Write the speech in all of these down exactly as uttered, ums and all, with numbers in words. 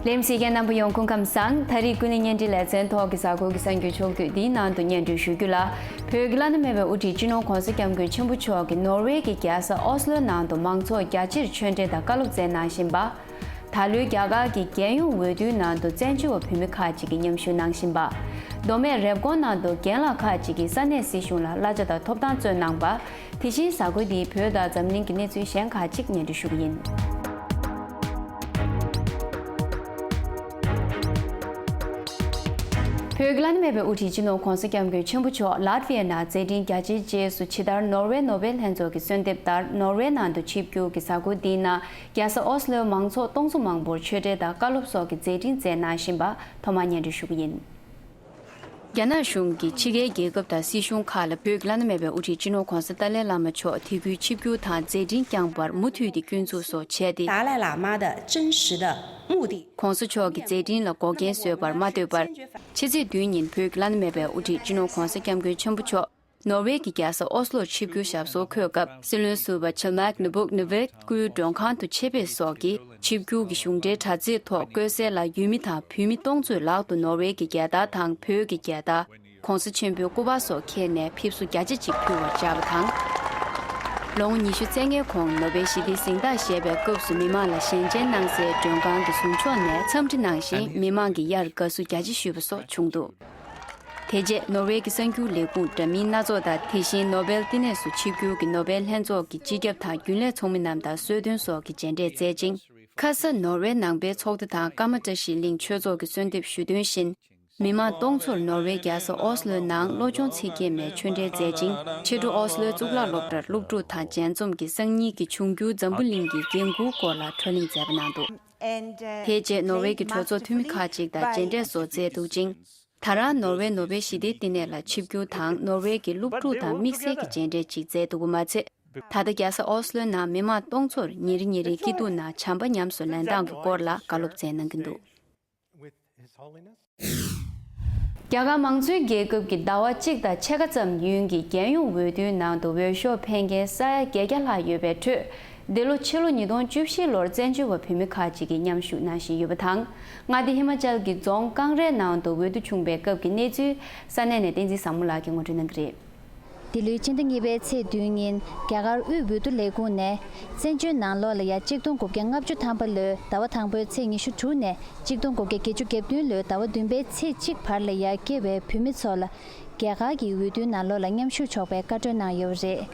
ལེམ་སི་རྒན་རྣམ་པ་ཡོངས་སྐུ་ཁམས་བཟང་། ད་རེས་ཀུན་གླེང་བརྙན་འཕྲིན་ལེ་ཚན་ཐོག་གི་གཟའ་འཁོར་གྱི་གསར་འགྱུར་ཕྱོགས་བསྡུས་འདིའི་ནང་དུ་སྙན་སྒྲོན་ཞུ་རྒྱུ་ལ། བོད་ཀྱི་བླ་ན་མེད་པའི་དབུ་ཁྲིད་སྤྱི་ནོར་༧གོང་ས་༧སྐྱབས་མགོན་ཆེན་པོ་མཆོག་གིས་ནོར་ཝེ་གི་རྒྱལ་ས་ཨོ་སི་ལོའི་ནང་དུ་མང་ཚོགས་རྒྱ་ཆེར་ཆོས་འབྲེལ་དང་བཀའ་སློབ་སྩལ་གནང་བཞིན་པ། ད་ལོའི་རྒྱ་གར་གྱི་རྒྱལ་ཡོངས་འོས་བསྡུའི་ནང་དུ་བཙན་བྱོལ་བ་བོད་མི་ཁག་ཅིག་གིས་མཉམ་ཞུགས་གནང་བཞིན་པ། མདོ་སྨད་རེབ་གོང་ནང་དུ་རྒན་ལགས་ཁག་ཅིག་གིས་ས་གནས་སྲིད་གཞུང་ལ་གླ་ཆ་དང་ཐོབ་ཐང་རྩོད་གནང་པ། དེ་བཞིན་གཟའ་འཁོར་འདིའི་བོད་དང་འཛམ་གླིང་གི་གནས་ཚུལ་གཞན་ཁག་ཅིག་སྙན་སྒྲོན་ཞུ་གི་ཡིན། བོད་ཀྱི་བླ་ན་མེད་པའི་དབུ་ཁྲིད་སྤྱི་ནོར་༧གོང་ས་༧སྐྱབས་མགོན་ཆེན་པོ་མཆོག་ལཱ་ཏི་ཝི་ཡའི་ནང་མཛད་འཕྲིན་རྒྱ་ཆེའི་རྗེས་སུ་ཇི་ལྟར་ནོར་ཝེ་ནོ་བེལ་ལྷན་ཚོགས་ཀྱི་གསོལ་འདེབས་ལྟར་ནོར་ཝེ་ནང་དུ་ཆིབས་བསྒྱུར་གྱི་གཟའ་འཁོར་འདིའི་ནང་རྒྱལ་ས་ཨོ་སི་ལོའི་མང་ཚོགས་སྟོང་ཚོ་མང་པོར་ཆོས་འབྲེལ་དང་བཀའ་སློབ་སོགས་ཀྱི་མཛད་འཕྲིན་མཛད་གནང་བཞིན་པ་ཐོག་མར་སྙན་སྒྲོན་ཞུ་གི་ཡིན། རྒྱ་ནག་གཞུང་གིས་ཕྱི་རྒྱལ་རྒྱལ་ཁབ་དང་སྲིད་གཞུང་ཁག་ལ་བོད་ཀྱི་བླ་ན་མེད་པའི་དབུ་ཁྲིད་སྤྱི་ནོར་༧གོང་ས་ཏཱ་ལའི་བླ་མ་མཆོག་དེ་ཁུལ་ཆིབས་བསྒྱུར་དང་མཛད་འཕྲིན་བསྐྱངས་པར་མུ་མཐུད་དེ་སྐྱོན་འཛུགས་སོགས་བྱས་ཏེ། 达赖喇嘛的真实的目的。 ༧གོང་ས་མཆོག་གི་མཛད་འཕྲིན་ལ་འགོག་རྐྱེན་བཟོས་པར་མ་ལྟོས་པར། ཕྱི་ཚེས་བདུན་ཉིན་བོད་ཀྱི་བླ་ན་མེད་པའི་དབུ་ཁྲིད་སྤྱི་ནོར་༧གོང་ས་༧སྐྱབས་མགོན་ཆེན་པོ་མཆོག་ནོར་ཝེ་གི་རྒྱལ་ས་ཨོ་སི་ལོར་ཆིབས་བསྒྱུར་ཞབས་སོར་འཁོད་སྐབས། སྲིད་བློན་ཟུར་པ་ཆེལ་མེག་ནུ་བུག་ནུ་ཝེ་སྐུའི་མགྲོན་ཁང་དུ་ཆེད་ཕེབས་སོགས་ཀྱིས་ཆིབས་བསྒྱུར་གྱི་གཞུང་འབྲེལ་དྲ་ཚིགས་ཐོག་བཀོད་གསལ་ལ། ཡུལ་མི་དང་བོད་མི་སྟོང་ཚོས་ལག་ཏུ་ནོར་ཝེ་གི་རྒྱལ་དར་དང་བོད་ཀྱི་རྒྱལ་དར། ༸གོང་ས་ཆེན་པོའི་སྐུ་པར་སོགས་འཁྱེར་ནས་ཕེབས་བསུ་རྒྱ་ཆེ་ཅིག་ཕུལ་བར་བཅར་བ་དང་། ལོ་ངོ་ཉི་ཤུ་རྩ་ལྔའི་གོང་ནོ་བེལ་ཞི་བདེའི་གཟེངས་རྟགས་བཞེས་པའི་སྐབས་སུ་མི་མང་ལ་ཞལ་མཇལ་གནང་སའི་མགྲོན་ཁང་གི་ཟུར་ཕྱོགས་ནས་འཚམས་འདྲི་གནང་ཞིང་། མི་མང་གིས་དབྱར་དགའ་བསུ་རྒྱ་ཆེ་ཞུས་པ་སོགས་བྱུང་འདུག་དེ་རྗེས་ནོར་ཝེ་གི་གསར་འགྱུར་ལས་ཁུངས་འདྲ་མིན་སྣ་ཚོགས་དང་། དེ་བཞིན་ནོ་བེལ་བསྟི་གནས་སུ་ཆིབས་བསྒྱུར་གྱི་ནོ་བེལ་ལྷན་ཚོགས་ཀྱི་སྤྱི་ཁྱབ་དང་རྒྱུན་ལས་ཚོགས་མི་རྣམས་དང་གསོལ་སྟོན་སོགས་ཀྱི་མཇལ་འཕྲད་མཛད་ཅིང་། ཁ་ས་ནོར་ཝེ་ནང་པའི་ཚོགས་སྡེ་དང་ཀ་མ་བཀྲ་ཤིས་གླིང་ཆོས་ཚོགས་ཀྱི་གསོལ་འདེབས་ཞུ་དོན་བཞིན། མི་མང་སྟོང་ཚོར་ནོར་ཝེ་རྒྱལ་ས་ཨོ་སི་ལོའི་ནང་བློ་སྦྱོང་ཚིག་བརྒྱད་མའི་ཆོས་འབྲེལ་མཛད་ཅིང་། ཕྱི་དྲོ་ཨོ་སི་ལོའི་གཙུག་ལག་སློབ་གྲྭར་སློབ་ཕྲུག་དང་མཇལ་འཛོམས་ཀྱིས་སང་ཉིན་གྱི་འབྱུང་འགྱུར་འཛམ་བུ་གླིང་གི་འགན་འཁུར་སྐོར་ལ་བགྲོ་གླེང་མཛད་པ་གནང་འདུག་དེ་རྗེས་ནོར་ཝེ་གི་གྲོས་ཚོགས་འཐུས་མི་ཁག་ཅིག་དང་མཇལ་འཕྲད་སོགས་མཛད་འདུག་ཅིང་། ད་རང་ནོར་ཝེ་ནོ་བེལ་ཞི་བདེའི་བསྟི་གནས་ལ་ཆིབས་བསྒྱུར་དང་ནོར་ཝེ་གི་སློབ་ཕྲུག་དང་དམིགས་བསལ་གྱི་མཇལ་འཕྲད་ཅིག་མཛད་འདུག་པ་མ་ཚད། ད་ལྟ་རྒྱལ་ས་ཨོ་སི་ལོའི་ནང་མི་མང་སྟོང་ཚོར་ཉིན་རེ་ཉིན་རེའི་སྐྱིད་སྡུག་ནང་བྱམས་པ་ཉམས་སུ་ལེན་སྟངས་ཀྱི་སྐོར་ལ་བཀའ་སློབ་སྩལ་གནང་གི་འདུག་རྒྱ་གར་མང་གཙོའི་རྒྱལ་ཁབ་ཀྱི་ཟླ་བ་གཅིག་དང་ཕྱེད་ཀ་ཙམ་ཡུན་གྱི་རྒྱལ་ཡོངས་འོས་བསྡུའི་ནང་དུ་འོས་ཤོག་འཕེན་མཁན་ས་ཡ་བརྒྱད་བརྒྱ་ལྷག་ཡོད་པའི་ཁྲོད། འདི་ལོ་ཕྱི་ལོ་ཉིས་སྟོང་བཅུ་བཞི་ལོར་བཙན་བྱོལ་བ་བོད་མི་ཁག་ཅིག་གིས་མཉམ་ཞུགས་གནང་བཞིན་ཡོད་པ་དང་། མངའ་སྡེ་ཧི་མ་ཅལ་གྱི་རྫོང་ཀང་རའི་ནང་དུ་འོས་བསྡུ་བྱུང་བའི་སྐབས་ཀྱི་གནས་ཚུལ་ས་གནས་ནས་བསྟན་འཛིན་བཟང་མོ་ལགས་ཀྱིས་ངོ་སྤྲོད་གནང་གི་རེད། འདི་ལོའི་སྤྱི་ཟླ་གཉིས་པའི་ཚེས་བདུན་ཉིན་རྒྱ་གར་དབུས་འོས་བསྡུ་ལས་ཁུངས་ནས། བཙན་བྱོལ་ནང་ལོགས་ལ་ཡ་གཅིག་སྟོང་དགུ་བརྒྱ་ལྔ་བཅུ་ཐམ་པ་ལོའི་ཟླ་བ་དང་པོའི་ཚེས་ཉི་ཤུ་དྲུག་ནས་གཅིག་སྟོང་དགུ་བརྒྱ་བརྒྱད་ཅུ་གྱ་བདུན་ལོའི་ཟླ་བ་བདུན་པའི་ཚེས་གཅིག་བར་ལ་ཡ་སྐྱེས་པའི་བོད་མི་ཚོ་ལ་རྒྱ་གར་གྱི་འོས་བསྡུའི་ནང་ལོགས་ལ་མཉམ་ཞུགས་ཆོག་པའི་བཀའ་འཁྲོལ་གནང་ཡོད་པ་རེད།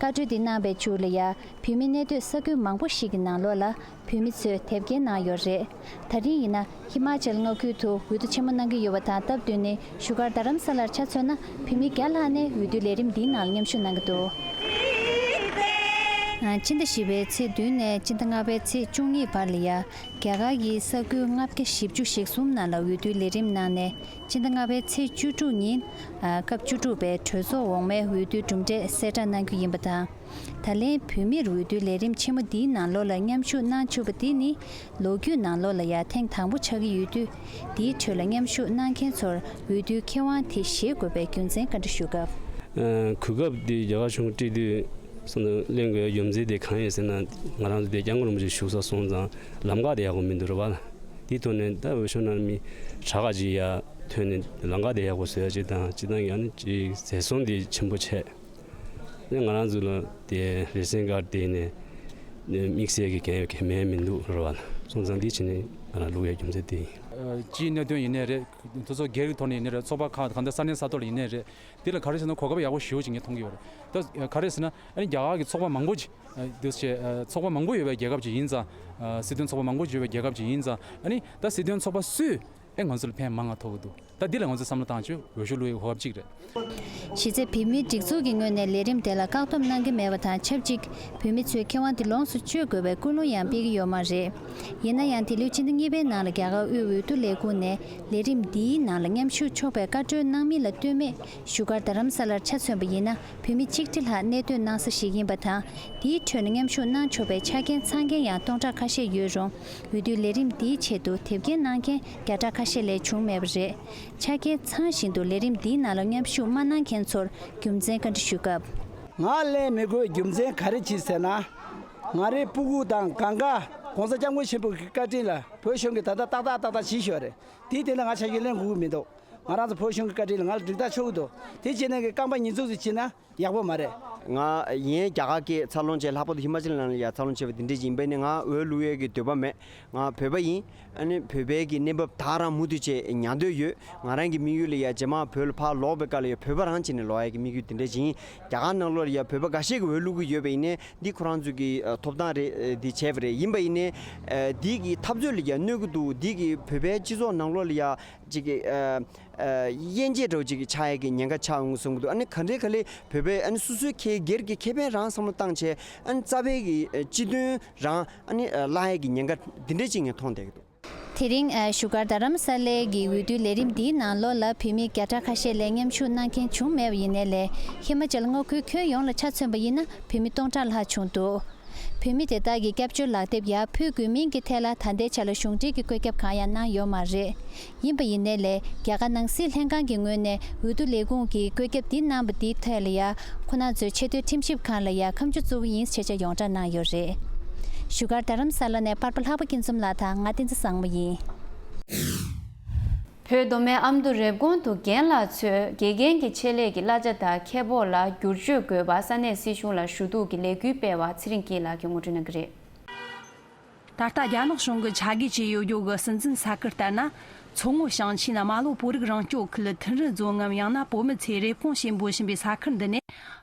བཀའ་འཁྲོལ་འདི་གནང་བའི་མཇུག་ལ་ཡ་བོད་མི་གནས་སྡོད་ས་ཁུལ་མང་པོ་ཞིག་གི་ནང་ལོགས་ལ་བོད་མི་ཚོས་དེབ་སྐྱེལ་གནང་ཡོད་རེད། ད་རིང་ཡིན་ན་ཧི་མ་ཅལ་མངའ་ཁུལ་དུ་འོས་བསྡུ་ཆེན་མོ་གནང་གི་ཡོད་པ་དང་སྟབས་བསྟུན་ནས་བཞུགས་སྒར་རྡ་རམ་ས་ལར་ཆ་མཚོན་ན་བོད་མི་བརྒྱ་ལྷག་ནས་འོས་བསྡུའི་ལས་རིམ་འདིའི་ནང་ལ་མཉམ་ཞུགས་གནང་གི་འདུག་ཨ། ཕྱི་ཟླ་བཞི་པའི་ཚེས་བདུན་ནས་ཕྱི་ཟླ་ལྔ་པའི་ཚེས་བཅུ་གཉིས་བར་ལ་ཡ་རྒྱ་གར་གྱི་ས་ཁུལ་ལྔ་བརྒྱ་བཞི་བཅུ་ཞེ་གསུམ་ནང་ལ་འོས་བསྡུའི་ལས་རིམ་གནང་ནས་ཕྱི་ཟླ་ལྔ་པའི་ཚེས་བཅུ་དྲུག་ཉིན། ཨ། སྐབས་བཅུ་དྲུག་པའི་གྲོས་ཚོགས་འོག་མའི་འོས་བསྡུའི་གྲུབ་འབྲས་གསལ་བསྒྲགས་གནང་རྒྱུ་ཡིན་པ་དང་། ད་ལན་བོད་མིར་འོས་བསྡུའི་ལས་རིམ་ཆེན་མོ་འདིའི་ནང་ལོགས་ལ་མཉམ་ཞུགས་གནང་བཅུག་པ་འདི་ནི་ལོ་རྒྱུས་ནང་ལོགས་ལ་ཡ་ཐེངས་དང་པོ་ཆགས་ཀྱི་ཡོད་དུས། འདིའི་ཁྲོད་ལ་མཉམ་ཞུགས་གནང་མཁན་ཚོར་འོས་བསྡུའི་ཁེ་དབང་དེ་བཞེས་དགོས་པའི་རྒྱུ་མཚན་བཀའ་འདྲི་ཞུས་སྐབས། ཨ། གོ་སྐབས་འདི་རྒྱ་གར་གཞུང་སྤྲད་དུས་སོང་ཙང་ལེན་དགོས་ཡ་རྒྱུ་མཚན་དེ་གང་ཡིན་ཟེར་ན། ང་རང་ཚོ་དེ་སྐྱབས་མགོན་རིན་པོ་ཆེ་བཞུགས་ས་སོང་ཙང་ལམ་ཁ་དེ་ཡག་པོ་མི་འདུག་རེད་བ། དེའི་ཐོག་ནས་ད་འོས་ཤོག་ནང་མི་གྲངས་ཀ་ཅིག་ཡར་ཐོན་ནས་ལམ་ཁ་དེ་ཡག་པོ་བཟོ་ཡ་ཅིག་དང་། སྤྱིར་བཏང་ཡང་ན་ཅིག་འཛིན་བཟུང་དེ་ཆེན་པོ་བྱས། ནས་ང་རང་ཚོ་ལ་དེ་རེས་གཟན་སྒར་དེ་ནས་དམིགས་བསལ་གྱི་འགན་ཡོད་གལ་མེད་མི་འདུག་རེད་བ། སོང་ཙང་འདི་བྱས་ནས་ང་རང་བླུག་ཡ་རྒྱུ་མཚན་དེ་ཡིན། སྤྱིའི་གནད་དོན་ཡིན་ནའི་རེད། དེ་ཚོ་སྒེར་གྱི་ཐོག་ནས་ཡིན་ནའི་རེད། ཚོགས་པ་ཁག་གང་ལྟར་ས་གནས་ས་ཐོག་ལ་ཡིན་ནའི་རེད། དེ་ལ་ག་རེ་ཟེར་ན་གོ་སྐབས་ཡག་པོ་ཞེ་པོ་ཅིག་ངས་མཐོང་གི་ཡོད་རེད། ད་ག་རེ་ཟེར་ན་ཨ་ནི་རྒྱ་གར་གྱི་ཚོགས་པ་མང་པོ་ཅིག་ཨ་འདུ་བྱེད་ཨ་ཚོགས་པ་མང་པོ་ཡོད་པའི་རྒྱལ་ཁབ་ཅིག་ཡིན་ཙང་། ཨ་སྲིད་དོན་ཚོགས་པ་མང་པོ་ཅིག་ཡོད་པའི་རྒྱལ་ཁབ་ཅིག་ཡིན་ཙང་། ཨ་ནི་ད་སྲིད་དོན་ཚོགས་པ་སུས་ཨེ་ང་ཚོ་ལ་ཕན་མང་ང་ཐོགས་ཀྱི་འདུག་ད་འདི་ལ་ང་ཚོས་བསམ་བློ་བཏང་ཆོག་འོས་ཤོག་བླུག་ཡའི་གོ་སྐབས་ཅིག་རེད། གཞི་རྩའི་བོད་མིའི་སྒྲིག་འཛུགས་ཀྱི་ངོས་ནས་ལས་རིམ་དེ་ལ་བཀག་སྡོམ་གནང་གི་མེད་པ་དང་ཆབས་ཅིག་བོད་མི་ཚོས་ཁེ་དབང་དེ་ལོངས་སུ་སྤྱོད་དགོས་པའི་ཀུན་སློང་ཡང་སྤེལ་གྱི་ཡོད་མ་རེད། ཡིན་ན་ཡང་འདི་ལོའི་ཕྱི་ཟླ་གཉིས་པའི་ནང་ལ་རྒྱ་གར་དབུས་འོས་བསྡུ་ལས་ཁུངས་ནས་ལས་རིམ་འདིའི་ནང་ལ་མཉམ་ཞུགས་ཆོག་པའི་བཀའ་འཁྲོལ་གནང་མིན་ལ་ལྟོས་མེད། བཞུགས་སྒར་རྡ་རམ་ས་ལར་ཆ་མཚོན་པ་ཡིན་ན་བོད་མི་ཆིག་ཁྲི་ལྷག་གནས་སྡོད་གནང་ས་ཞིག་ཡིན་པ་དང་། དེའི་ཁྲོད་ནས་མཉམ་ཞུགས་གནང་ཆོག་པའི་ཆ་རྐྱེན་ཚང་མཁན་ཡང་སྟོང་ཕྲག་ཁ་ཤས་ཡོད་རུང་། འོས་བསྡུའི་ལས་རིམ་འདིའི་ཆེད་དུ་དེབ་སྐྱེལ་གནང་མཁན་བརྒྱ་ཕྲག་ཁ་ཤས་ལས་བྱུང་མེད་པ་རེད། ཆ་རྐྱེན་ཚང་བཞིན་དུ་ལས་རིམ་འདིའི་ནང་ལ་མཉམ་ཞུགས་མ་གནང་མཁན་ཚོར་རྒྱུ་མཚན་བཀའ་འདྲི་ཞུས་སྐབས། ང་ལེན་མི་དགོས་རྒྱུ་མཚན་ག་རེ་ཅིག་ཟེར་ན། ང་རའི་སྤུ་གུ་དང་གང་ག་ ༸གོང་ས་༸སྐྱབས་མགོན་ཆེན་པོ་གི་བཀའ་དྲིན་ལ་བོད་གཞུང་གིས་ད་ལྟ་ཏག་ཏག་ཏག་ཏག་བྱེད་ཤོག་རེད། དེའི་སྟེང་ལ་ང་ཆ་རྒྱུས་ལེན་དགོས་ཀྱི་མི་འདུག་ང་རང་ཚོ་བོད་གཞུང་གི་བཀའ་དྲིན་ལ་ང་ལ་འགྲིག་ཐག་ཆོད་ཀྱི་འདུག་དེ་བྱས་ནས་ཀྱི་རྐང་པ་ཉེས་འཛུགས་ཟིག་བྱས་ན་ཡག་པོ་མ་རེད། ང་ཡིན་རྒྱ་གར་སྐད་འཚར་ལོངས་བྱས། ལྷག་པར་དུ་ཧི་མ་ཅལ་ནང་ལ་ཡ་འཚར་ལོངས་བྱས་པ་དེ་འདྲས་ཅིག་ཡིན་པ་ནི་ང་འོས་བླུག་ཡས་ཀྱི་འདོད་པ་མེད། ང་བོད་པ་ཡིན། ཨ་ནི་བོད་པའི་གི་གནས་བབ་ད་རང་མུ་མཐུད་བྱས་ཉར་འདོད་ཡོད། ང་རང་གི་དམིགས་ཡུལ་ལ་ཡ་རྗེས་མ་བོད་ལ་ཕར་ལོག་པའི་སྐབས་ལ་ཡ་བོད་པ་རང་བྱས་ནས་ལོག་ཡས་ཀྱི་དམིགས་ཡུལ་དེ་འདྲས་ཅིག་ཡིན། རྒྱ་གར་ནང་ལོགས་ལ་ཡ་བོད་པ་འགའ་ཤས་ཀྱིས་འོས་བླུག་གི་ཡོད་པ་ཡིན་ནའི་འདི་ཁོ་རང་ཚོ་གི་ཨ་ཐོབ་ཐང་རེད། ཨ་འདི་བྱས་པ་རེད། ཡིན་པ་ཡིན་ནའི་ཨ་འདི་གི་འཐབ་རྩོད་ལ་ཡ་གནོད་ཀྱི་འདུག་འདི་གི་བོད་པའི་སྤྱི་ཚོགས་ནང་ལོགས་ལ་ཡ་ཅིག་གི་ཨ་ཨ་དབྱེ་འབྱེད་འདྲ་བོ་ཅིག་གི་ཆགས་ཡས་ཀྱི་ཉེན་ཁ་ཆགས་འོང་གསུང་གི་འདུག་ཨ་ནི་ག་འདྲའི་ག་ལེ་བོད་པའི་ཨ་ནི་སོ་སོའི་ཁེ་སྒེར་གྱི་ཁེ་ཕན་རང་བསམ་བློ་བཏང་བྱས། ཨ་ནི་རྩ་བའི་གི་ཨ་སྤྱི་དོན་རང་ཨ་ནི་ཨ་བརླག་ཡས་ཀྱི་ཉེན་ཁ་འདི་འདྲ་ཅིག་ངས་མཐོང་བསྡད་ཀྱི་འདུག་དེ་རིང་ཨ་བཞུགས་སྒར་རྡ་རམ་ས་ལའི་གི་འོས་བསྡུའི་ལས་རིམ་འདིའི་ནང་ལོགས་ལ་བོད་མི་བརྒྱ་ཕྲག་ཁ་ཤས་ལས་མཉམ་ཞུགས་གནང་མཁན་བྱུང་མེད་པ་ཡིན་ནའི་ལས། ཧི་མ་ཅལ་མངའ་ཁུལ་ཁྱོན་ཡོངས་ལ་ཆ་མཚོན་པ་ཡིན་ན་བོད་མི་སྟོང་ཕྲག་ལྷག་བྱུང་འདུག་བོད་མི་དེ་དག་གི་སྐྱབས་བཅོལ་ལག་དེབ་ཡར་ཕུལ་དགོས་མིན་གྱི་ཐད་ལ་ད་ལྟའི་ཆ་ལ་གཞུང་འབྲེལ་གྱི་བཀོད་ཁྱབ་གང་ཡང་གནང་ཡོད་མ་རེད། ཡིན་པ་ཡིན་ནའི་ལས། རྒྱ་གར་ནང་སྲིད་ལྷན་ཁང་གི་ངོས་ནས་འོས་བསྡུ་ལས་ཁུངས་ཀྱིས་བཀོད་ཁྱབ་འདི་གནང་པ་འདིའི་ཐད་ལ་ཡ། ཁོ་རང་ཚོའི་ཆེས་མཐོའི་ཁྲིམས་ཞིབ་ཁང་ལ་ཡ་ཁ་མཆུ་བཙུགས་ཀྱི་ཡིན་ཞེས་བྱ་ཡོངས་གྲགས་གནང་ཡོད་རེད། བཞུགས་སྒར་རྡ་རམ་ས་ལ་ནས་པར་པ་ལྷག་པ་སྐྱིད་འཛོམས་ལགས་དང་ང་བསྟན་འཛིན་བཟང་མོ་ཡིན། བོད་མདོ་སྨད་ཨ་མདོ་རེབ་གོང་དུ་རྒན་ལགས་ཚོས་དགེ་རྒན་གྱི་ཆེད་ལས་ཀྱི་གླ་ཆ་དང་ཁེ་སྤོགས་ལ་བསྒྱུར་བཅོས་དགོས་པ་ས་གནས་སྲིད་གཞུང་ལ་ཞུ་གཏུག་གི་ལས་འགུལ་སྤེལ་བ་ཚེ་རིང་སྐྱིད་ལགས་ཀྱིས་ངོ་སྤྲོད་གནང་གི་རེད། ད་ལྟ་རྒྱ་ནག་གཞུང་གིས་ཆ་བགོས་བྱས་ཡོད་རྒྱུ་གི་སྲིད་འཛིན་ས་ཁུལ་ལྟར་ན། མཚོ་སྔོན་ཞིང་ཆེན་རྨ་ལྷོ་བོད་རིགས་རང་སྐྱོང་ཁུལ་ཐུན་རིན་རྫོང་ངམ་ཡང་ན་བོད་མི་ཚོས་རེབ་གོང་ཞེས་འབོད་བཞིན་པའི་ས་ཁུལ་འདི་ནས།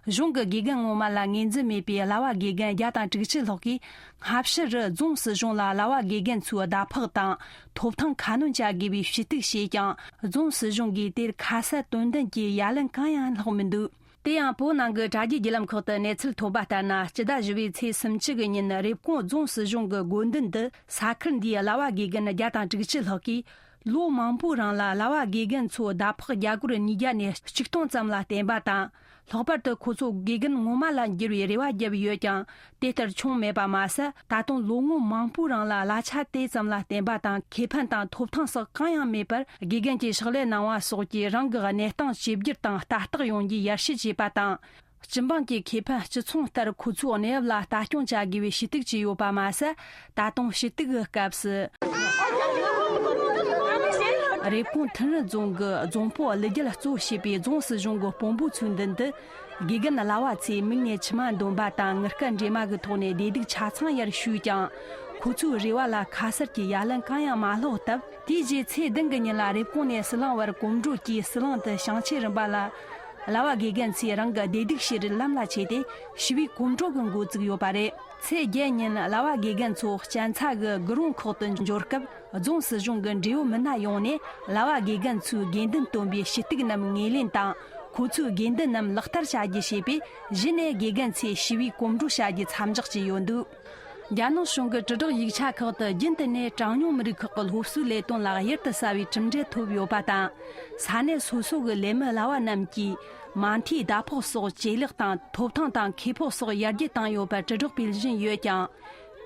གཞུང་གི་དགེ་རྒན་ངོ་མ་ལ་ངོས་འཛིན་མེད་པའི་གླ་བ་དགེ་རྒན་བརྒྱ་དང་དྲུག་ཅུ་ལྷག་གིས། སྔ་ཕྱི་རུ་རྫོང་སྲིད་གཞུང་ལ་གླ་བ་དགེ་རྒན་ཚོའི་ཟླ་ཕོགས་དང་ཐོབ་ཐང་ཁ་སྣོན་བྱ་དགོས་པའི་ཞུ་གཏུག་བྱས་ཀྱང་། རྫོང་སྲིད་གཞུང་གིས་དེར་ཁ་གསལ་དོན་ལྡན་གྱི་ཡ་ལན་གང་ཡང་བསློགས་མི་འདུག་དེ་ཡང་བོད་ནང་གི་དྲ་རྒྱའི་བརྒྱུད་ལམ་ཁག་ཏུ་གནས་ཚུལ་ཐོབ་པ་ལྟར་ན། སྤྱི་ཟླ་བཞི་པའི་ཚེས་སུམ་ཅུ་གི་ཉིན་རེབ་གོང་རྫོང་སྲིད་གཞུང་གི་དགོས་འདུན་དུ། ས་ཁུལ་འདིའི་གླ་བ་དགེ་རྒན་བརྒྱ་དང་དྲུག་ཅུ་ལྷག་གིས། ལོ་མང་པོའི་རིང་ལ་གླ་བ་དགེ་རྒན་ཚོའི་ཟླ་ཕོགས་རྒྱ་སྒོར་ཉིས་བརྒྱ་ནས་ཆིག་སྟོང་ཙམ་ལ་བརྟེན་པ་དང་། ལྷག་པར་དུ་ཁོ་ཚོ་དགེ་རྒན་ངོ་མ་ལ་འགྱུར་བའི་རེ་བ་བརྒྱབ་ཡོད་ཀྱང་། དེ་ལྟར་བྱུང་མེད་པ་མ་ཟད། ད་དུང་ལོ་ངོ་མང་པོའི་རིང་ལ་གླ་ཆ་དེ་ཙམ་ལ་བརྟེན་པ་དང་། ཁེ་ཕན་དང་ཐོབ་ཐང་སོགས་གང་ཡང་མེད་པར། དགེ་རྒན་གྱི་ཕྱག་ལས་གནང་བ་སོགས་ཀྱིས་རང་གི་གནས་སྟངས་ཇེ་བསྒྱུར་དང་ལྟ་རྟོག་ཡོང་རྒྱུའི་ཡར་ཞུ་བྱས་པ་དང་། སྤྱི་འབངས་ཀྱི་ཁེ་ཕན་སྤྱི་ཚོགས་ལྟར་ཁོ་ཚོའི་གནས་བབ་ལ་ལྟ་སྐྱོང་བྱ་དགོས་པའི་ཞུ་གཏུག་བྱས་ཡོད་པ་མ་ཟད། ད་དུང་ཞུ་གཏུག་གི་སྐབས་སུ། རེབ་གོང་ཐུན་རིན་རྫོང་གི་རྫོང་དཔོན་ཀླུ་རྒྱལ་གཙོ་བྱས་པའི་རྫོང་སྲིད་གཞུང་གི་དཔོན་པོ་ཚོའི་མདུན་དུ། དགེ་རྒན་གླ་བ་ཚོས་མིག་ནས་མཆི་མ་འདོན་པ་དང་། ངུ་སྐད་འདྲེས་མ་གི་ཐོག་ནས་བདེ་སྡུག་ཆ་ཚང་ཡར་ཞུས་ཀྱང་། ཁོ་ཚོའི་རེ་བ་ལ་ཁ་གསལ་གྱི་ཡ་ལན་གང་ཡང་མ་བསློགས་སྟབས། དེའི་རྗེས་ཚེས་བདུན་གྱི་ཉིན་ལ་རེབ་གོང་ནས་ཟི་ལིང་བར་གོམ་བགྲོད་ཀྱིས་ཟི་ལིང་དུ་ཞིང་ཆེན་རིམ་པ་ལ། གླ་བ་དགེ་རྒན་ཚོས་རང་གི་བདེ་སྡུག་ཞུ་རིན་ལམ་ལ་ཆས་ཏེ་ཞི་བའི་གོམ་བགྲོད་ཀྱི་འགོ་བཙུགས་ཡོད་པ་རེད། ཚེས་བརྒྱད་ཉིན་གླ་བ་དགེ་རྒན་ཚོ་གཅན་ཚ་གི་དགུ་རོང་ཁོག་ཏུ་འབྱོར་སྐབས། རྫོང་སྲིད་གཞུང་གི་འབྲེལ་ཡོད་མི་སྣ་ཡོངས་ནས་གླ་བ་དགེ་རྒན་ཚོའི་དགོས་འདུན་བཏོན་པའི་ཞུ་གཏུག་རྣམས་ངོས་ལེན་དང་། ཁོ་ཚོའི་དགོས་འདུན་རྣམས་ལག་བསྟར་བྱ་རྒྱུ་ཞེས་པའི་གཞི་ནས་དགེ་རྒན་ཚོས་ཞི་བའི་གོམ་བགྲོད་བྱ་རྒྱུ་མཚམས་འཇོག་བྱས་ཡོད་འདུག་རྒྱ་ནག་གཞུང་གི་དྲིལ་བསྒྲགས་ཡིག་ཆ་ཁག་ཏུ་རྒྱུན་དུ་ནས་གྲངས་ཉུང་མི་རིགས་ཁག་གི་སློབ་གསོའི་ལས་དོན་ལ་གཡུར་དུ་ཟ་བའི་གྲུབ་འབྲས་ཐོབ་ཡོད་པ་དང་། ས་གནས་སོ་སོ་གི་ལས་མི་གླ་བ་རྣམས་ཀྱིས་མ་མཐའི་ཟླ་ཕོགས་སོགས་ཇེ་ལེགས་དང་། ཐོབ་ཐང་དང་ཁེ་སྤོགས་སོགས་ཡར་རྒྱས་བཏང་ཡོད་པར་དྲིལ་བསྒྲགས་སྤེལ་བཞིན་ཡོད་ཀྱང་།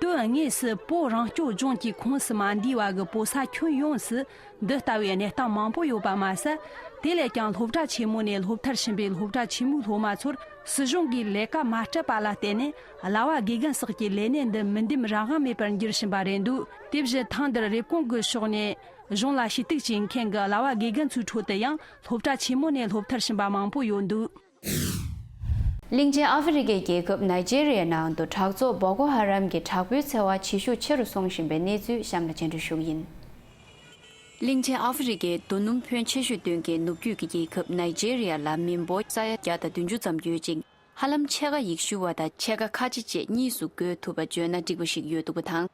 དོན་དངོས་སུ་བོད་རང་སྐྱོང་ལྗོངས་ཀྱི་ཁོངས་སུ་མ་འདུས་པ་གི་བོད་ས་ཁྱོན་ཡོངས་སུ། འདི་ལྟ་བུའི་གནས་སྟངས་མང་པོ་ཡོད་པ་མ་ཟད། དེ་ལས་ཀྱང་སློབ་གྲྭ་ཆེན་མོ་ནས་སློབ་མཐར་ཕྱིན་པའི་སློབ་གྲྭ་ཆེན་མོའི་སློབ་མ་ཚོར་སྲིད་གཞུང་གིས་ལས་ཀ་མ་སྤྲད་པ་ལ་བརྟེན་ནས། གླ་བ་དགེ་རྒན་སོགས་ཀྱི་ལས་གནས་འདི་མི་འདེམས་རང་དབང་མེད་པར་འགྱུར་བཞིན་པ་རེད་འདུག་དེ་བཞིན་ཐེངས་འདིར་རེབ་གོང་གི་ཕྱོགས་ནས་གཞུང་ལ་ཞུ་གཏུག་བྱེད་མཁན་གྱི་གླ་བ་དགེ་རྒན་ཚོའི་ཁྲོད་དུ་ཡང་སློབ་གྲྭ་ཆེན་མོ་ནས་སློབ་མཐར་ཕྱིན་པ་མང་པོ་ཡོད་འདུག་གླིང་ཆེན་ཨ་ཧྥེ་རི་ཁའི་རྒྱལ་ཁབ་ནཱི་ཇེ་རི་ཡའི་ནང་དུ་དྲག་ཚོགས་བོ་ཀོ་ཧ་རམ་གྱི་དྲག་པོའི་འཚེ་བ་ཇེ་ཤུགས་ཆེ་རུ་སོང་བཞིན་པའི་གནས་ཚུལ་གཤམ་ལ་སྙན་སྒྲོན་ཞུ་གི་ཡིན། གླིང་ཆེན་ཨ་ཧྥེ་རི་ཁའི་རྡོ་སྣུམ་ཕོན་ཆེ་ཤོས་ཐོན་མཁན་ནུབ་རྒྱུད་ཀྱི་རྒྱལ་ཁབ་ནཱི་ཇེ་རི་ཡ་ལ་མི་འབོར་ས་ཡ་བརྒྱ་དང་བདུན་ཅུ་ཙམ་ཡོད་ཅིང་། ཧ་ལམ་ཕྱེད་ཀ་ཡེ་ཤུ་བ་དང་ཕྱེད་ཀ་ཁ་ཆེ་བཅས་གཉིས་སུ་བགོས་ཐུབ་པ་བརྗོད་ན་འགྲིག་པ་ཞིག་ཡོད་འདུག་པ་དང་།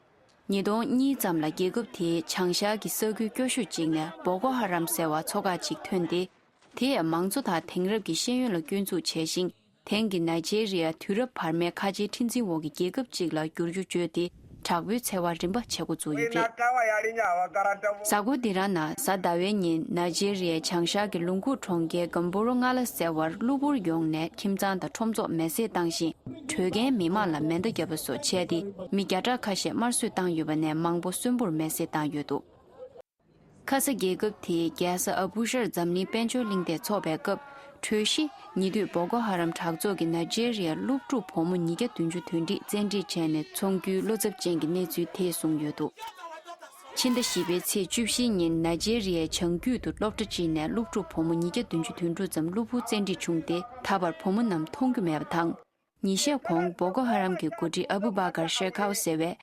ཉིས་སྟོང་གཉིས་ཙམ་ལ་རྒྱལ་ཁབ་དེའི་བྱང་ཤར་གྱི་ས་ཁུལ་སྐྱོ་ཤོས་གཅིག་ནས་བོ་ཀོ་ཧ་རམ་ཟེར་བ་ཚོ་ཁག་ཅིག་ཐོན་ཏེ། དེས་མང་གཙོ་དང་དེང་རབས་ཀྱི་ཤེས་ཡོན་ལ་སྐྱོན་འཛུགས་བྱས་ཤིང་། དེང་གི་ནཱི་ཇེ་རི་ཡ་དུས་རབས་བར་མའི་ཁ་ཆེའི་ཁྲི་འཛིན་འོག་གི་རྒྱལ་ཁབ་ཅིག་ལ་བསྒྱུར་རྒྱུ་བརྗོད་དེ། དྲག་པོའི་འཚེ་བ་རིམ་པ་བྱེད་འགོ་བཙུགས་ཡོད་པ་རེད། གཟའ་འཁོར་འདི་རང་ནང་གཟའ་ཟླ་བའི་ཉིན་ནཱི་ཇེ་རི་ཡའི་བྱང་ཤར་གྱི་ལུང་ཁུག་གྲོང་ཁྱེར་གམ་བོ་རོ་ང་ལ་ཟེར་བར་གློ་བུར་ཡོང་ནས་ཁྱིམ་ཚང་དང་ཁྲོམ་ཚོགས་མེ་བསྲེགས་བཏང་ཞིང་། བྲོས་མཁན་མི་མང་ལ་མེ་མདའ་བརྒྱབ་པ་སོགས་བྱས་ཏེ། མི་བརྒྱ་ཕྲག་ཁ་ཤས་དམར་གསོད་བཏང་ཡོད་པ་ནས་མང་པོ་གསོན་པོར་མེ་བསྲེགས་བཏང་ཡོད་འདུག་ཁ་ས་རྒྱལ་ཁབ་དེའི་རྒྱལ་ས་ཨ་བུ་ཤར་འཛམ་གླིང་དཔལ་འབྱོར་གླེང་སྟེགས་འཚོགས་པའི་སྐབས། གྲོས་གཞི་ཉེ་དུས་བོ་ཀོ་ཧ་རམ་དྲག་ཚོགས་ཀྱིས་ནཱི་ཇེ་རི་ཡའི་སློབ་ཕྲུག་བུ་མོ་ཉིས་བརྒྱ་བདུན་ཅུ་དོན་ཁྲིད་བཙན་ཁྲིད་བྱས་ནས་ཚོང་བརྒྱུད་བློ་འཚབ་ཅན་གྱི་གནས་ཚུལ་དེས་གསུངས་ཡོད་འདུག་ཕྱི་ཟླ་བཞི་པའི་ཚེས་བཅུ་བཞི་ཉིན་ནཱི་ཇེ་རི་ཡའི་བྱང་རྒྱུད་དུ་སློབ་གྲྭ་གཅིག་ནས་སློབ་ཕྲུག་བུ་མོ་ཉིས་བརྒྱ་བདུན་ཅུ་དོན་དྲུག་ཙམ་གློ་བུར་བཙན་ཁྲིད་བྱུང་སྟེ། ད་བར་བུ་མོ་རྣམས་མཐོང་རྒྱུ་མེད་པ་དང་། ཉིན་ཤས་གོང་བོ་ཀོ་ཧ་རམ་གྱི་འགོ་ཁྲིད་ཨ་བུ་བྷ་ཀར་ཤེ་ཁའོ་ཟེར་བས།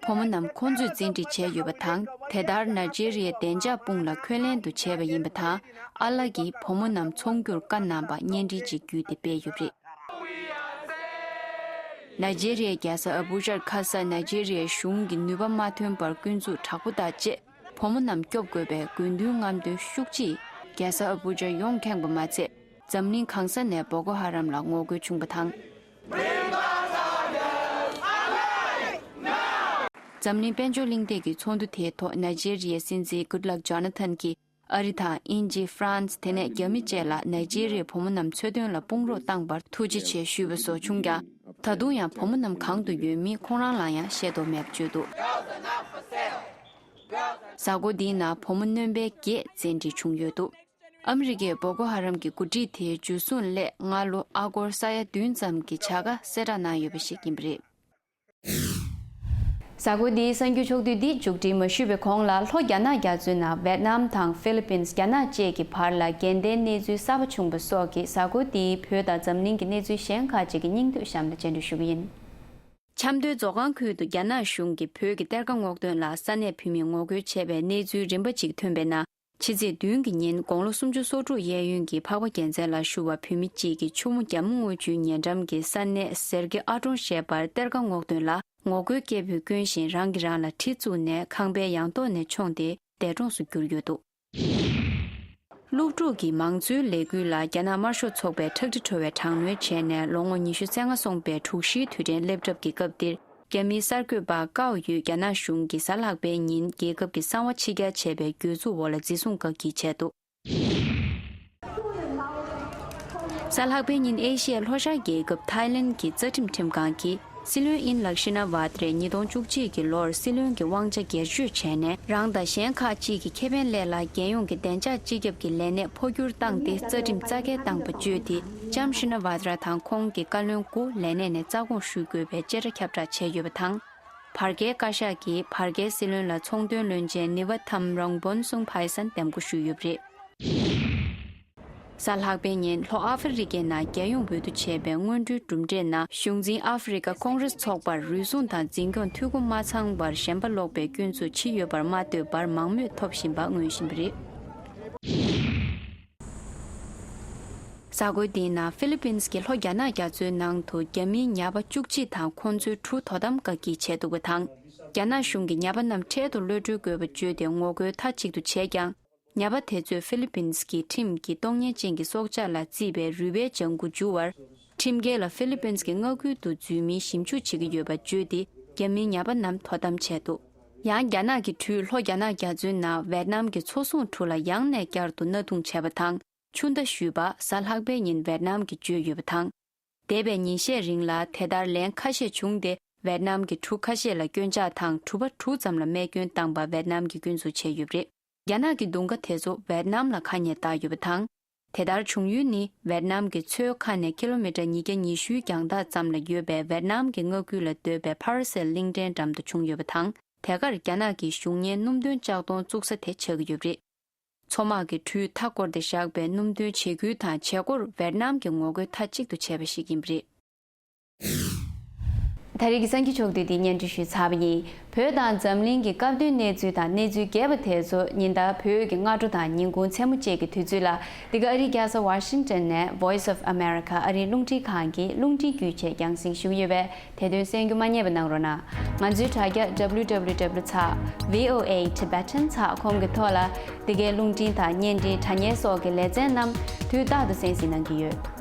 བུ་མོ་རྣམས་ཁོང་ཚོས་བཙན་ཁྲིད་བྱས་ཡོད་པ་དང་། དེ་ལྟར་ནཱི་ཇེ་རི་ཡའི་བདེ་འཇགས་དཔུང་ལ་འཁོན་ལན་དུ་བྱས་པ་ཡིན་པ་དང་། ཨ་ལ་གིས་བུ་མོ་རྣམས་ཚོང་རྒྱུར་བཀའ་གནང་བ་བརྙན་འཕྲིན་ཅིག་བརྒྱུད་དེ་སྤེལ་ཡོད་པ་རེད། ནཱི་ཇེ་རི་ཡའི་རྒྱལ་ས་ཨ་བུ་ཇར་ཁ་ས་ནཱི་ཇེ་རི་ཡའི་གཞུང་གི་ནུས་པ་མ་ཐོན་པར་སྐྱོན་འཛུགས་དྲག་པོ་དང་བཅས། བུ་མོ་རྣམས་སྐྱོབ་དགོས་པའི་དགོས་འདུན་རྔམ་སྟོན་ཤུགས་ཆེས་རྒྱལ་ས་ཨ་བུ་ཇར་ཡོངས་ཁེངས་པ་མ་ཚད། འཛམ་གླིང་གང་ས་ནས་བོ་ཀོ་ཧ་རམ་ལ་ངོ་རྒོལ་བྱུང་བ་དང་། འཛམ་གླིང་དཔལ་འབྱོར་གླེང་སྟེགས་ཀྱི་ཚོགས་འདུ་དེའི་ཐོག་ནཱི་ཇེ་རི་ཡའི་སྲིད་འཛིན་Goodluck Jonathan་གྱིས་ཨ་རི་དང་དབྱིན་ཇི། ཧྥ་རན་སི། དེ་ནས་རྒྱ་མི་བཅས་ལ་ནཱི་ཇེ་རི་ཡའི་བུ་མོ་རྣམས་འཚོ་དོན་ལ་དཔུང་རོགས་བཏང་བར་ཐུགས་རྗེ་ཆེ་ཞུས་པ་སོགས་བྱུང་ཀྱང་། ད་དུང་ཡང་བུ་མོ་རྣམས་གང་དུ་ཡོད་མིན་ཁོང་རང་ལ་ཡང་ཤེས་རྟོགས་མེད་པ་བརྗོད་འདུག་གཟའ་འཁོར་འདིའི་ནང་བུ་མོ་སྣོན་པའི་བརྒྱད་བཙན་ཁྲིད་བྱུང་ཡོད་འདུག་ཨ་མི་རི་ཀས་བོ་ཀོ་ཧ་རམ་གྱི་འགོ་ཁྲིད་དེའི་འཇུ་བཟུང་སླད་སྔ་ལོ་ཨ་སྒོར་ས་ཡ་བདུན་ཙམ་གྱི་བྱ་དགའ་གསལ་བསྒྲགས་གནང་ཡོད་པ་ཞིག་ཡིན་པ་རེད། གཟའ་འཁོར་འདིའི་གསར་འགྱུར་ཕྱོགས་བསྡུས་འདི་མཇུག་སྒྲིལ་མ་ཞུས་པའི་གོང་ལ། ལྷོ་རྒྱ་ནག་རྒྱ་མཚོའི་ནང་ཝེད་ནམ་དང་ཧྥི་ལི་པིན། རྒྱ་ནག་བཅས་ཀྱི་བར་ལ་འགལ་ཟླའི་གནས་ཚུལ་གསར་པ་བྱུང་བ་སོགས་ཀྱིས་གཟའ་འཁོར་འདིའི་བོད་དང་འཛམ་གླིང་གི་གནས་ཚུལ་གཞན་ཁག་ཅིག་གི་སྙིང་བསྡུས་གཤམ་ལ་སྤྱན་འགྲེལ་ཞུ་གི་ཡིན། ཆབ་མདོའི་མཛོ་སྒང་ཁུལ་དུ་རྒྱ་ནག་གཞུང་གིས་བོད་ཀྱི་གཏེར་ཁ་སྔོག་འདོན་ལ་ས་གནས་བོད་མིས་ངོ་རྒོལ་བྱས་པའི་གནས་ཚུལ་རིམ་པ་གཅིག་ཐོན་པའི་ནང་། ཕྱི་ཚེས་བདུན་གྱི་ཉིན་དགུང་ལོ་སུམ་ཅུ་སོ་དྲུག་གཡས་གཡོན་གྱི་འཕགས་པ་རྒྱལ་མཚན་ལ་ཞུ་བ་བོད་མི་གཅིག་གིས་ཆུ་མོ་རྒྱ་མོ་དངུལ་ཆུའི་ཉེ་འགྲམ་གྱི་ས་གནས་ཟེར་གི་ཨ་ཀྲོང་ཞེས་པར་གཏེར་ཁ་སྔོག་འདོན་ལ་ངོ་རྒོལ་སྐད་འབོད་བསྐྱོན་བཞིན་རང་གིས་རང་ལ་གྲི་བཙུགས་ནས་ཁང་པའི་ཡང་ཐོག་ནས་མཆོངས་ཏེ་འདས་གྲོངས་སུ་གྱུར་ཡོད་འདུག་སློབ་ཕྲུག་གི་མང་གཙོའི་ལས་འགུལ་ལ་རྒྱ་ནག་དམར་ཤོག་ཚོགས་པས་ཁྲག་དྲི་བྲོ་བའི་དྲག་གནོན་བྱས་ནས་ལོ་ངོ་ཉི་ཤུ་རྩ་ལྔ་སོང་པའི་དྲུག་བཞིའི་དུས་དྲན་སླེབས་གྲབས་ཀྱི་སྐབས་འདིར། རྒྱ་མིའི་གསར་འགོད་པ་ཀའོ་ཡུས་རྒྱ་ནག་གཞུང་གིས་གཟའ་ལྷག་པའི་ཉིན་རྒྱལ་ཁབ་ཀྱི་གསང་བ་ཕྱི་གྱར་བྱས་པའི་གྱོད་འཛུགས་འོག་ལ་འཛིན་བཟུང་བཀག་སྐྱིལ་བྱས་འདུག་གཟའ་ལྷག་པའི་ཉིན་ཨེ་ཤི་ཡའི་ལྷོ་ཤར་རྒྱལ་ཁབ་ཐའི་ལེན་གྱི་རྩ་ཁྲིམས་ཁྲིམས་ཁང་གིས་སྲིད་བློན་ཨིན་ལག་ཤི་ན་ཝ་ཏྲས་ཉིས་སྟོང་བཅུ་གཅིག་གི་ལོར་སྲིད་བློན་གྱི་དབང་ཆ་སྒེར་གཅོད་བྱས་ནས། རང་དང་གཞན་ཁག་ཅིག་གི་ཁེ་ཕན་སླད་ལ་རྒྱལ་ཡོངས་ཀྱི་བདེ་འཇགས་སྤྱི་ཁྱབ་ཀྱི་ལས་གནས་འཕོ་འགྱུར་བཏང་སྟེ། རྩ་ཁྲིམས་རྩ་འགལ་བཏང་པ་བརྗོད་དེ། ལྕམ་ཤི་ན་ཝ་ཏྲ་དང་ཁོང་གི་བཀའ་བློན་དགུ་ལས་གནས་ནས་རྩ་དགོངས་ཞུ་དགོས་པའི་བཅད་ཁྲ་ཁྱབ་བསྒྲགས་བྱས་ཡོད་པ་དང་། བར་བརྒལ་བཀའ་ཤག་གིས་བར་བརྒལ་སྲིད་བློན་ལ་ཚོང་དོན་བློན་ཆེན་ནི་ཝ་ཐམ་རོང་བོན་སུང་ཕའི་སན་འདེམས་བསྐོ་ཞུས་ཡོད་པ་རེད། གཟའ་ལྷག་པའི་ཉིན་ལྷོ་ཨ་ཧྥེ་རི་ཀའི་ནང་རྒྱལ་ཡོངས་འོས་བསྡུ་བྱས་པའི་སྔོན་འགྲོའི་གྲུབ་འབྲས་ནང་། གཞུང་འཛིན་ཨ་ཧྥེ་རི་ཀ་ཀོང་རེས་ཚོགས་པར་རུལ་སུངས་དང་འཛིན་སྐྱོང་འཐུས་སྒོ་མ་ཚང་བར་ཞེན་པ་ལོག་པའི་སྐྱོན་འཛུགས་ཇི་ཡོད་པར་མ་ལྟོས་པར་མང་མོས་ཐོབ་བཞིན་པ་མངོན་བཞིན་པ་རེད། གཟའ་འཁོར་འདིའི་ནང་ཧྥི་ལི་པིན་གྱི་ལྷོ་རྒྱ་ནག་རྒྱ་མཚོའི་ནང་དུ་རྒྱ་མིའི་ཉ་པ་བཅུ་གཅིག་དང་ཁོང་ཚོའི་གྲུ་དོ་དམ་བཀག་སྐྱིལ་བྱས་འདུག་པ་དང་། རྒྱ་ནག་གཞུང་གིས་ཉ་པ་རྣམས་འཕྲལ་དུ་གློད་གྲོལ་དགོས་པ་བརྗོད་དེ་ངོ་རྒོལ་མཐའ་གཅིག་ཏུ་བྱས་ཀྱང་། ཉ་པ་དེ་ཚོས་ཧྥི་ལི་པིན་གྱི་ཁྲིམས་ཀྱིས་གཏོང་ཉེན་ཅན་གྱི་སྲོག་ཆགས་ལ་བརྩིས་པའི་རུས་པའི་ལྗང་གུ་འཇུ་བར། ཁྲིམས་འགལ་ལ་ཧྥི་ལི་པིན་གྱི་མངའ་ཁུལ་དུ་འཛུལ་མིན་ཞིབ་འཇུག་བྱེད་ཀྱི་ཡོད་པ་བརྗོད་དེ། རྒྱ་མིའི་ཉ་པ་རྣམས་དོ་དམ་བྱས་འདུག་ཡང་རྒྱ་ནག་གི་གྲུས་ལྷོ་རྒྱ་ནག་རྒྱ་མཚོའི་ནང་ཝེད་ནམ་གྱི་མཚོ་སྲུང་གྲུ་ལ་ཡང་ནས་བསྐྱར་དུ་མནའ་མཐུང་བྱས་པ་དང་། ཆུ་མདའ་གཞུས་པ་གཟའ་ལྷག་པའི་ཉིན་ཝེད་ནམ་གྱིས་བརྗོད་ཡོད་པ་དང་། འདས་པའི་ཉིན་ཤས་རིང་ལ་དེ་ལྟར་ལན་ཁ་ཤས་བྱུང་སྟེ། ཝེད་ནམ་གྱི་གྲུ་ཁ་ཤས་ལ་སྐྱོན་ཆག་དང་གྲུ་པ་དྲུག་ཙམ་ལ་རྨས་སྐྱོན་བཏང་པ་ཝེད་ནམ་གྱིས་སྐྱོན་འཛུགས་བྱས་ཡོད་པ་རེད། རྒྱ་ནག་གི་མདུང་ཁ་དེ་ཚོ་ཝེད་ནམ་ལ་ཁ་ཉེས་བཏགས་ཡོད་པ་དང་། དེ་ལྟར་བྱུང་ཡུལ་ནི་ཝེད་ནམ་གྱི་མཚོའི་ཁ་ནས་ཀི་ལོ་མི་ཊར་ཉིས་བརྒྱ་ཉི་ཤུའི་རྒྱང་ཐག་ཙམ་ལ་ཡོད་པའི་ཝེད་ནམ་གྱི་མངའ་ཁུལ་ལ་སྡོད་པའི་ཕ་ར་སེལ་གླིང་ཕྲན་འགྲམ་དུ་བྱུང་ཡོད་པ་དང་། དེ་གར་རྒྱ་ནག་གི་གཞུང་གཉེར་སྣུམ་འདོན་ལྕགས་མདོང་བཙུགས་ས་དེ་ཆགས་ཀྱི་ཡོད་པ་རེད། མཚོ་དམག་གི་གྲུས་མཐའ་བསྐོར་ཏེ་བཞག་པའི་སྣུམ་འདོན་བྱེད་ཁུལ་དང་བྱེད་སྒོར་ཝེད་ནམ་གྱི་ངོ་རྒོལ་མཐའ་གཅིག་ཏུ་བྱས་པ་ཞིག་ཡིན་པ་རེད། ད་རེས་ཀྱི་གསར་འགྱུར་ཕྱོགས་བསྡུས་འདི་སྙན་སྒྲོན་ཞུས་ཚར་བ་ཡིན། བོད་དང་འཛམ་གླིང་གི་སྐབས་བསྟུན་གནས་ཚུལ་དང་གནས་ཚུལ་རྒྱས་པ་དེ་ཚོ་ཉིན་ལྟར་བོད་ཀྱི་སྔ་དྲོ་དང་ཉིན་གུང་མཚན་མོ་བཅས་ཀྱི་དུས་ཚོད་ལ། འདི་ག་ཨ་རིའི་རྒྱལ་ས་ཝ་ཤིང་ཏོན་ནས་Voice of America ཨ་རིའི་རླུང་འཕྲིན་ཁང་གི་རླུང་འཕྲིན་བརྒྱུད་བཅས་རྒྱང་སྲིང་ཞུ་གི་ཡོད་པས། དེ་དོན་གསན་རྒྱུ་མ་བསྙེལ་བ་གནང་རོགས་གནང་། ང་ཚོའི་དྲ་རྒྱ་W W W ཚེག་V O A Tibetan ཚེག་ཁོམ་གྱི་ཐོག་ལ་འདི་གའི་རླུང་འཕྲིན་དང་བརྙན་འཕྲིན་དྲ་བརྙན་སོགས་ཀྱི་ལེ་ཚན་རྣམས་དུས་རྟག་ཏུ་གསན་གཟིགས་གནང་གི་ཡོད།